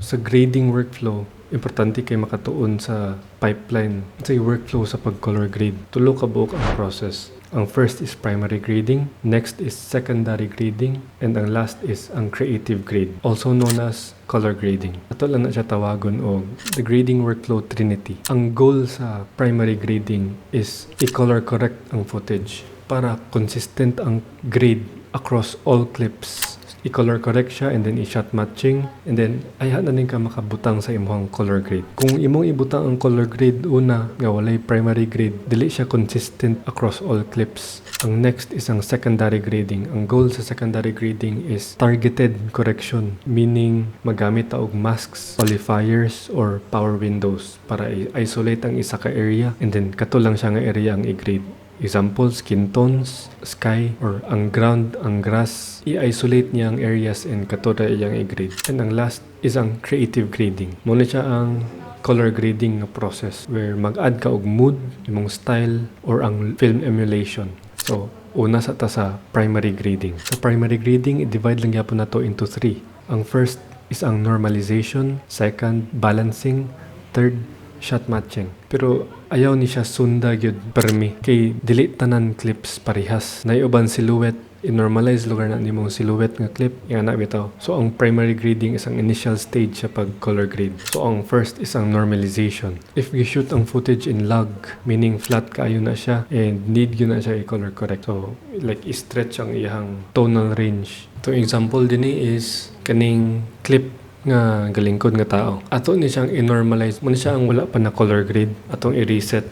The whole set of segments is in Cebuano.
Sa grading workflow, importante kay makatuon sa pipeline sa workflow sa pag-color grade. Tulo ka buok ang process. Ang first is primary grading, next is secondary grading, and ang last is ang creative grade, also known as color grading. Ato lang na siya tawagon og the grading workflow trinity. Ang goal sa primary grading is i-color correct ang footage para consistent ang grade across all clips. I-color correct siya and then i-shot matching and then ayha na nin ka makabutang sa imong color grade. Kung imong ibutang ang color grade una nga walay primary grade, dili siya consistent across all clips. Ang next is ang secondary grading. Ang goal sa secondary grading is targeted correction, meaning magamit ta og masks, qualifiers, or power windows para i-isolate ang isa ka area and then kato lang siya nga area ang i-grade. Example, skin tones, sky, or ang ground, ang grass. I-isolate niya ang areas and kato ra iyang i-grade. And ang last is ang creative grading. Mao na siya ang color grading nga process where mag-add ka og mood, imong style, or ang film emulation. So, una sa ta sa primary grading. Sa primary grading, i-divide lang gyapon nato into three. Ang first is ang normalization, second, balancing, third, shot matching. Pero ayaw ni siya sunda gyud permi kay dili tanan clips parehas. Naay uban silhouette, i-normalize lugar na nimong silhouette nga clip, ingana bitaw. So ang primary grading is ang initial stage sa pag color grade. So ang first is ang normalization. If gi-shoot ang footage in log, meaning flat kaayo na siya and need gyud na siya i-color correct. So like i-stretch ang iyang tonal range. Itong example dinhi is kaning clip nga galingkod nga tao. Ato ni siyang i-normalize. Mao ni siya ang wala pa na color grade. Atong i-reset.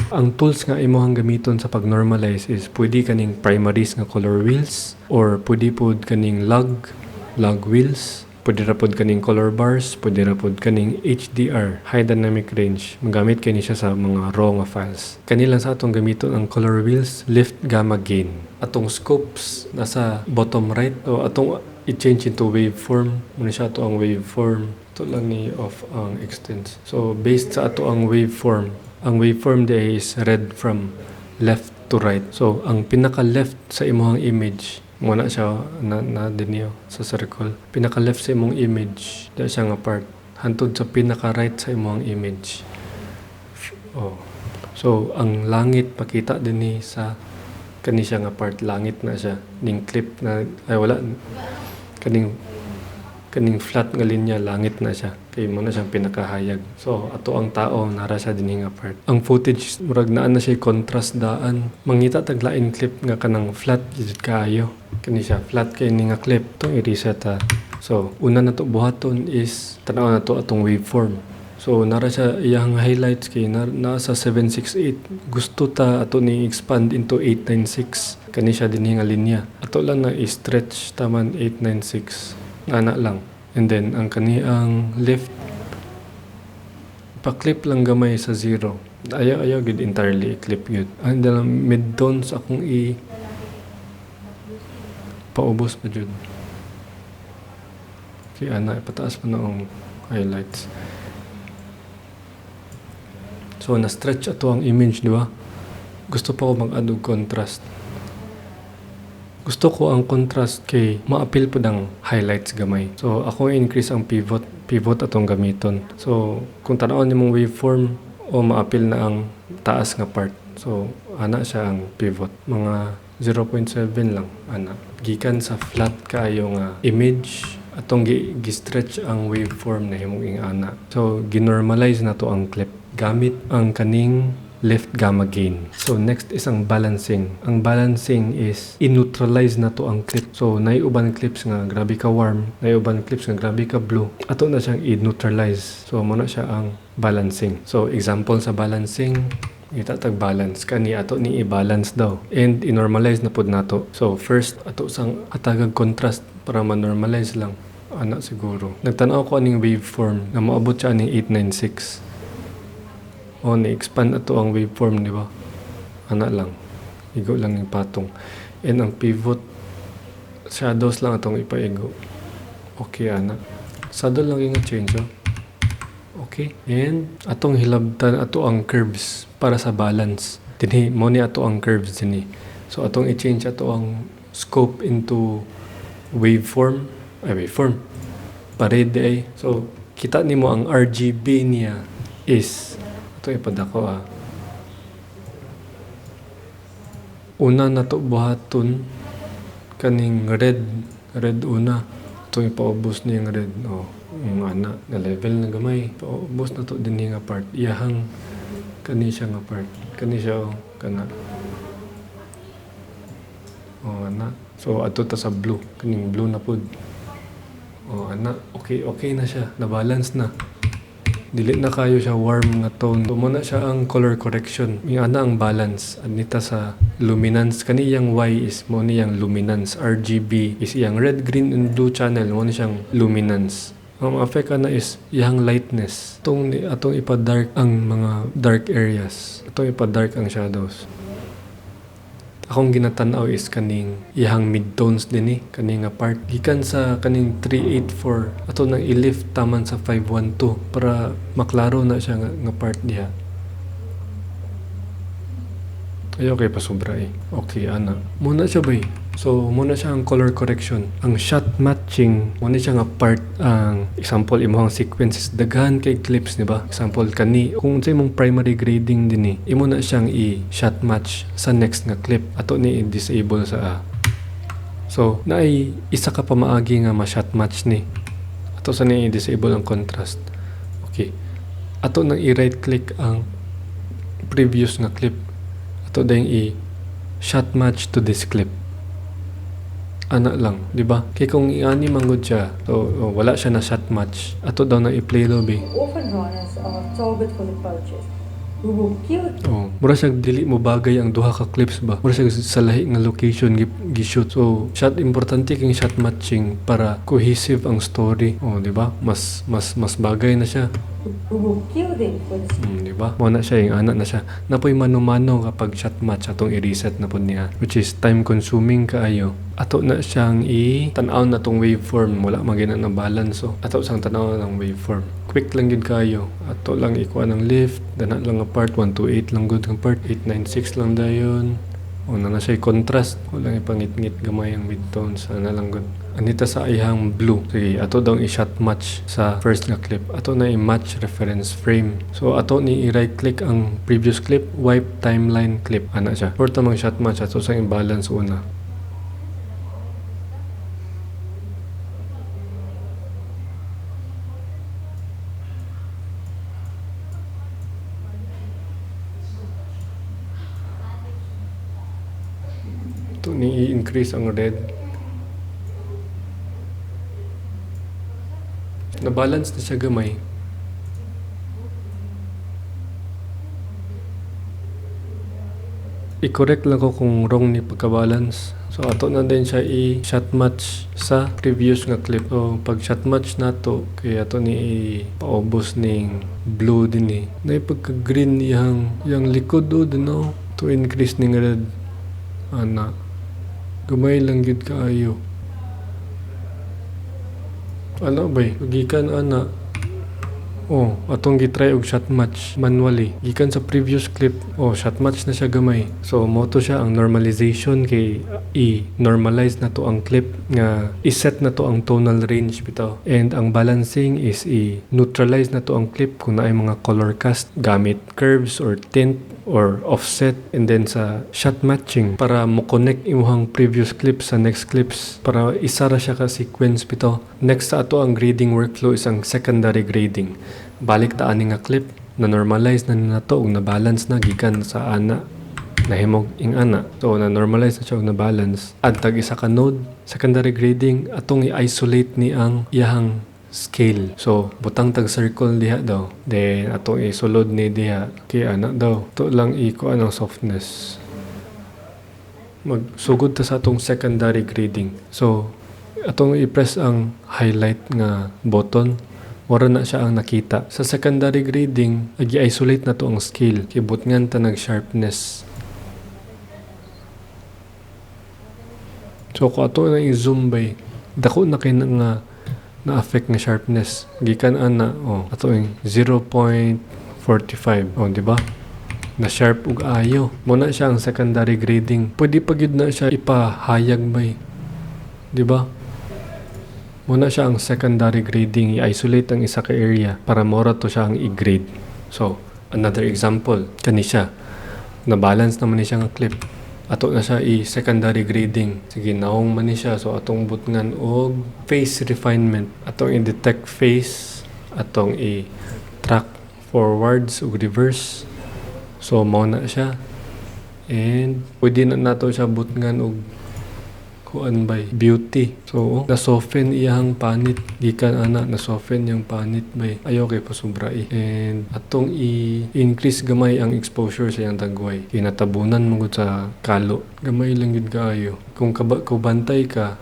Ang tools nga imong gamiton sa pag-normalize is pwede kaning primaries nga color wheels or pwede pod kaning log wheels, pwede ra pod kaning color bars, pwede ra pod kaning HDR, high dynamic range. Magamit kini siya sa mga raw nga files. Kani lang sa atong gamiton ang color wheels, lift gamma gain. Atong scopes nasa bottom right o atong i-change into waveform. Mao na siya ato ang waveform. Ato lang ni off ang extents. So based sa ato ang waveform diay is red from left to right. So ang pinaka left sa imong image mao na siya na dinhi sa circle. Pinaka left sa imong image, di siya nga part hantod sa pinaka right sa imong image. Oh. So ang langit makita dinhi sa kani siya nga part, langit na siya ning clip na ay wala kaning flat nga linya, langit na siya kay mao na siyang pinakahayag. So ato ang tao nara siya dinhi nga part. Ang footage murag naa na siya contrast daan. Mangita tag lain clip nga kanang flat jud kaayo. Kani siya flat kay ni nga clip. Itong i-reset ha. So una na to buhaton is tan-aw na to atong waveform. So nara siya iyang highlights kay na, nasa 768. Gusto ta ato ni expand into 896. Kani siya dinhi nga linya. Ato lang na i-stretch taman 896. Ana lang. And then ang kani ang left, pa-clip lang gamay sa zero. Ayaw ayaw gid entirely i-clip gyud. Ang dalang midtones akong i paubos pa jud. Okay, ana, ipataas pa na ang highlights. So na-stretch ato ang image, di ba? Gusto pa ko mag-add og contrast. Gusto ko ang contrast kay maapil pod ang highlights gamay. So ako increase ang pivot, pivot atong gamiton. So kung tan-awon nimong waveform o maapil na ang taas nga part. So ana siya ang pivot. Mga 0.7 lang ana. Gikan sa flat kaayo nga image atong gi-stretch ang waveform na himong ing-ana. So ginormalize na to ang clip gamit ang kaning lift gamma gain. So next is ang balancing. Ang balancing is i-neutralize na to ang clip. So naay uban clips nga grabe ka warm, naay uban clips nga grabe ka blue. Ato na siyang i-neutralize. So mao na siya ang balancing. So example sa balancing, itatag balance kani ato ni i-balance daw and i-normalize na pod nato. So first ato sang hatagag contrast para ma-normalize lang ana siguro. Nagtan-aw ko aning waveform nga moabot siya aning 896. O ni-expand ato ang waveform, di ba? Ana lang. Igo lang yung patong. And ang pivot, shadows lang atong ipaigo. Okay, ana. Shadow lang yung change, oh. Okay. And atong hilabtan ato ang curves para sa balance. Dinhi mao ni ato ang curves dinhi. So atong i-change ato ang scope into waveform, ay waveform. Parade ay. So Kita nimo ang RGB niya is ato ipadako ah. Una nato buhaton kaning red, red una. Ato ipaubos niyang red. Oh, ang ana na level na gamay. Paubos na to dinhi nga part. Iyahang kani siya nga part. Kani siya oh, kana. Oh, ana. So adto ta sa blue, kaning blue na pud. Oh, ana, okay, okay na siya. Na-balance na. Dili na kayo siya warm nga tone. So, mao na siya ang color correction. Yung ana ang balance. Anita sa luminance. Kani iyang Y is mao niyang luminance. RGB is iyang red, green, and blue channel. Mao ni siyang luminance. Ang effect ana is iyang lightness. Atong, atong ipa-dark ang mga dark areas. Atong ipa-dark ang shadows. Akong ginatan-aw is kaning iyang midtones dinhi, kani nga part. Gikan sa kaning 384 ato nang i-lift taman sa 512 para maklaro na siya nga part diha. Ay, okay pa sobra eh. Okay, ana. Muna siya bay. So, muna siya ang color correction. Ang shot matching, muna siya nga part ang example imong sequence is daghan kay clips, di ba? Example kani kung unsay imong primary grading dinhi, imo na siyang i-shot match sa next nga clip. Ato ni i-disable sa A. So, naay isa ka pamaagi nga ma-shot match ni. Ato sa ni i-disable ang contrast. Okay. Ato nang i-right click ang previous nga clip. Ato dayong i-shot match to this clip. Ana lang, di ba? Kay kung iani manggod siya, so oh, wala siya na shot match. Ato daw na i-play lobby. Often rhinos are target for the poachers, who will kill Oh, mura siya dili mo bagay ang duha ka clips ba. Mura siya sa lahi nga location gi-shoot. So, shot importante king shot matching para cohesive ang story. Oh, di ba? Mas bagay na siya. who will kill them for the Di ba? Mo na siya yung ana na siya. Napoy mano-mano kapag shot match atong i-reset na pud niya, which is time consuming kaayo. Ato na siyang i-tan-aw na tong waveform, wala man gyud na balance, so ato sang tan-aw ng waveform. Quick lang gyud kaayo. Ato lang ikuha ng lift, dana lang nga part 128 lang gud ang part, 896 lang dayon. O na na siya contrast, wala lang ipangit-ngit gamay ang midtones, ana lang gud. Anita sa iyang blue. Sige, ato daw i-shot match sa first nga clip. Ato na i-match reference frame. So ato ni i-right click ang previous clip, wipe timeline clip. Ana siya. For tamang shot match ato sa i-balance una. Ato ni i-increase ang red. Na-balance na siya gamay. I-correct lang ko kung wrong ni pagka-balance. So ato na din siya i-shot match sa previous nga clip. So pag shot match nato, kay ato ni ipaubos ning blue din eh. Na pagka-green yang likod do din no? To increase ning red. Ana. Gamay lang gyud kaayo. Ano bay? Gikan ana. Oh, atong gitry og shot match manually. Gikan sa previous clip, oh, shot match na siya gamay. So moto siya ang normalization kay i-normalize na to ang clip nga i-set na to ang tonal range bitaw. And ang balancing is i-neutralize na to ang clip kung naay mga color cast gamit curves or tint or offset, and then sa shot matching para mo connect imong previous clips sa next clips para isa ra siya ka sequence bitaw. Next sa ato ang grading workflow is ang secondary grading. Balik ta ani nga clip na normalize na nato ug na balance na gikan sa ana nahimog ing ana. So na normalize na siya ug na balance. Add tag isa ka node, secondary grading, atong i-isolate ni ang iyahang scale. So butang tag circle diha daw. Then atong isulod ni diha kay ana daw. To lang ikuan ang softness. Magsugod ta sa atong secondary grading. So atong i-press ang highlight nga button. Wala na siya ang nakita. Sa secondary grading, agi-isolate na to ang scale. Kay butngan ta nag-sharpness. So kung ato na i-zoom bay, dako na kay na nga na-affect nga sharpness. Gikan ana, oh, ato yung 0.45. Oh, di ba? Na sharp ug ayo. Muna siya ang secondary grading. Pwede pa gyud na siya ipahayag bay. Di ba? Mao na siya ang secondary grading, i-isolate ang isa ka area para mao ra to siya ang i-grade. So, another example, kani siya. Na-balance naman ni siya nga clip. Ato na siya i-secondary grading. Sige, naong man ni siya. So, atong butngan og face refinement. Atong i-detect face. Atong i-track forwards ug reverse. So, mao na siya. And pwede na nato siya butngan og kuan bay, beauty. So, na-soften iyang panit. Gikan ana, na-soften yung panit bay. Ayaw kay pasubra eh. And atong i-increase gamay ang exposure sa iyang dagway. Kay natabunan mo gud sa kalo. Gamay lang gid kaayo. Kung kubantay ka,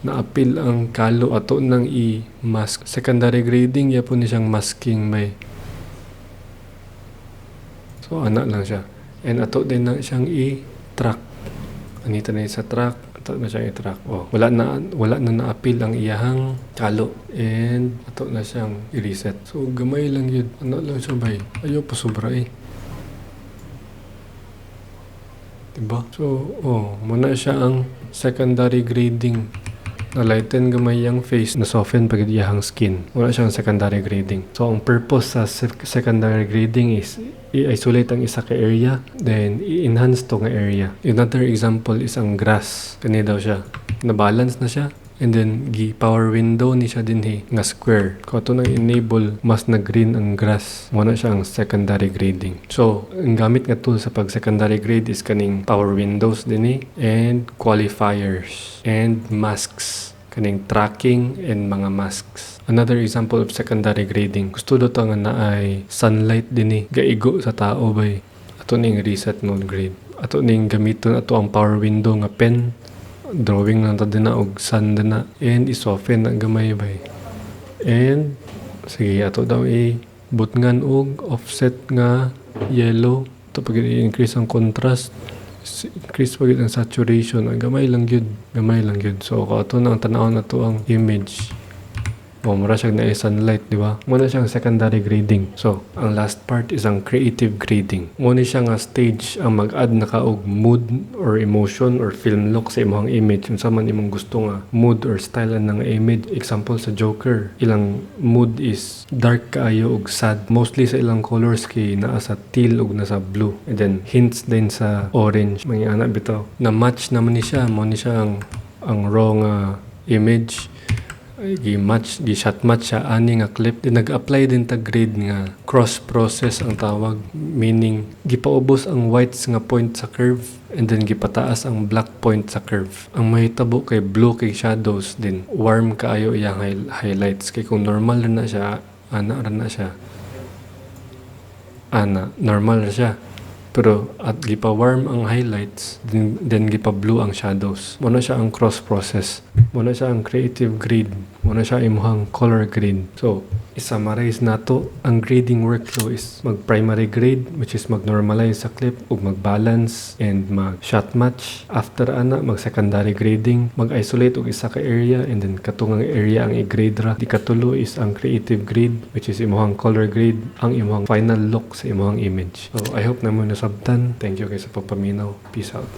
naapil ang kalo, ato nang i-mask. Secondary grading, yapon ni siyang masking bay. So, ana lang siya. And ato din na siyang i-track. Anita na sa track. Ato na siyang i-track. Oh, wala na naapil ang iyahang kalo. And ato na siyang i-reset. So, gamay lang yun. Ano lang siya bay. Ayaw pa sobra eh. Diba? So, oh, muna siya ang secondary grading. Na-lighten gamay yung face, na-soften pag iyahang skin. Wala siyang secondary grading. So, ang purpose sa secondary grading is i-isolate ang isa ka area, then i-enhance to nga area. Another example is ang grass. Kani daw siya. Na-balance na siya. And then, gi-power window ni siya dinhi nga square. Kung ato nang enable, mas na-green ang grass. Muna siya ang secondary grading. So, ang gamit nga tool sa pag-secondary grade is kaning power windows dinhi and qualifiers and masks. Kaning tracking and mga masks. Another example of secondary grading. Gusto daw ta nga naay sunlight dinhi. Gaigo sa tao bay. Ato ning reset mode grade. Ato ning gamiton ato ang power window nga pen. Drawing lang ta din na og sun din na and i-soften ang gamay bay. And sige, ato daw i-butngan og offset nga yellow. Ato pag i-increase ang contrast, increase pag ang saturation, ang gamay lang gyud, gamay lang gyud. So ato na ang tan-awon ato ang image. O, mura siya na sunlight, di ba? Muna siyang secondary grading. So, ang last part is ang creative grading. Muna siya nga stage ang mag-add na ka og mood or emotion or film look sa imong image. Unsa man imong gusto nga mood or style nga image. Example sa Joker, ilang mood is dark kaayo og sad. Mostly sa ilang colors kay naa sa teal ug nasa blue. And then hints din sa orange. Mga ana bitaw. Na match naman ni siya, mo ni siya ang raw nga image. Gi-match, gi-shot match siya ani nga clip. Then nag-apply din ta grade nga cross process ang tawag, meaning gipaubos ang whites nga point sa curve and then gipataas ang black point sa curve. Ang mahitabo kay blue kay shadows din warm kaayo iyang highlights. Kay kung normal ra na siya, ana ra na siya, ana normal ra siya, pero at gipa-warm ang highlights, then gipa-blue ang shadows. Muna siya ang cross process. Muna siya ang creative grade. Muna siya imuhang color grade. So, i-summarize nato, ang grading workflow is mag-primary grade, which is mag-normalize sa clip, ug mag-balance and mag-shot match. After ana, mag-secondary grading, mag-isolate og isa ka area, and then katungang area ang i-grade ra. Di katulo is ang creative grade, which is imuhang color grade, ang imuhang final look sa imuhang image. So, I hope na mo nasabtan. Thank you kay sa pagpaminaw. Peace out.